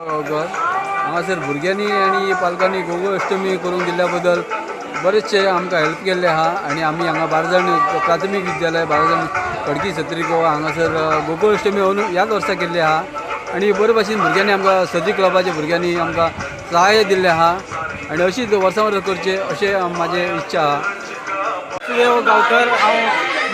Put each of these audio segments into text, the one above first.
गांवकर. हांगासर भुरग्यांनी आनी पालकांनी गोकुळ अष्टमी करून दिल्ल्या बद्दल बरेचशे आमकां हेल्प केल्ले आहा. आनी आमी हांगा बारजण प्राथमीक विद्यालय बारजण खडकी सत्री गोवा हांगासर गोकुळ अष्टमी अंदू ह्याच वर्सा केल्ली आहा. आनी बरे भाशेन भुरग्यांनी आमकां सती क्लबाच्या भुरग्यांनी आमकां सहाय्य दिल्लें आहा आनी अशीच वर्सां वर्सां करचें अशें म्हाजें इच्छा आहा. सुदेव गांवकर. हांव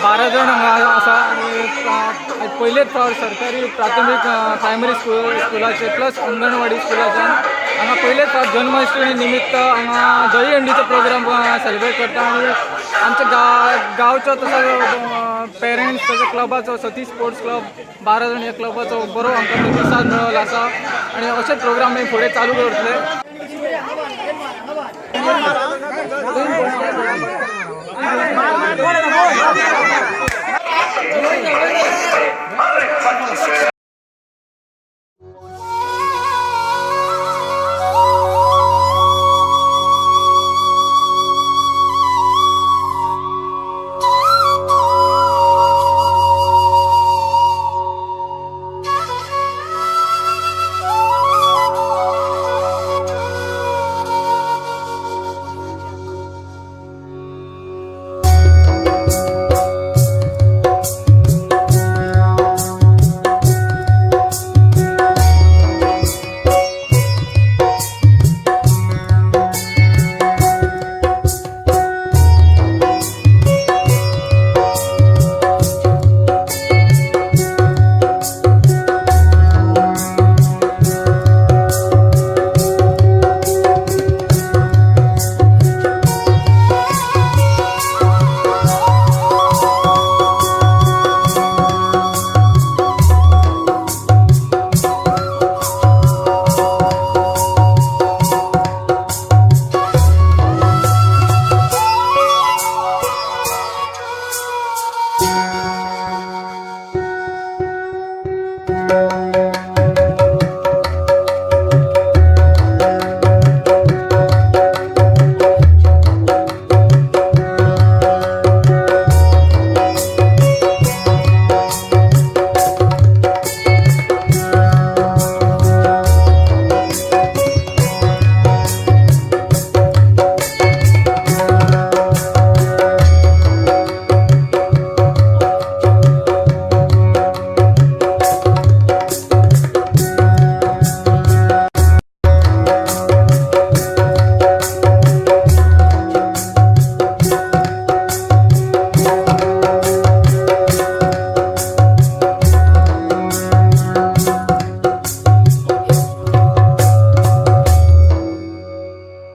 12 जाण हांगा आसा आनी पयलेच फावट सरकारी प्राथमीक प्रायमरी स्कूल स्कुलाचे प्लस अंगणवाडी स्कुलाच्यान हांगा पयलेच फावट जन्माष्टमी निमित्त हांगा दही हंडीचो प्रोग्राम सेलिब्रेट करता. आनी आमच्या गांवचो तसो पेरंट्स तसो क्लबाचो, सती स्पोर्ट्स क्लब 12 जाण ह्या क्लबाचो बरो आमकां प्रतिसाद मेळ्ळो आसा आनी अशेच प्रोग्राम आमी फुडें चालू दवरतले.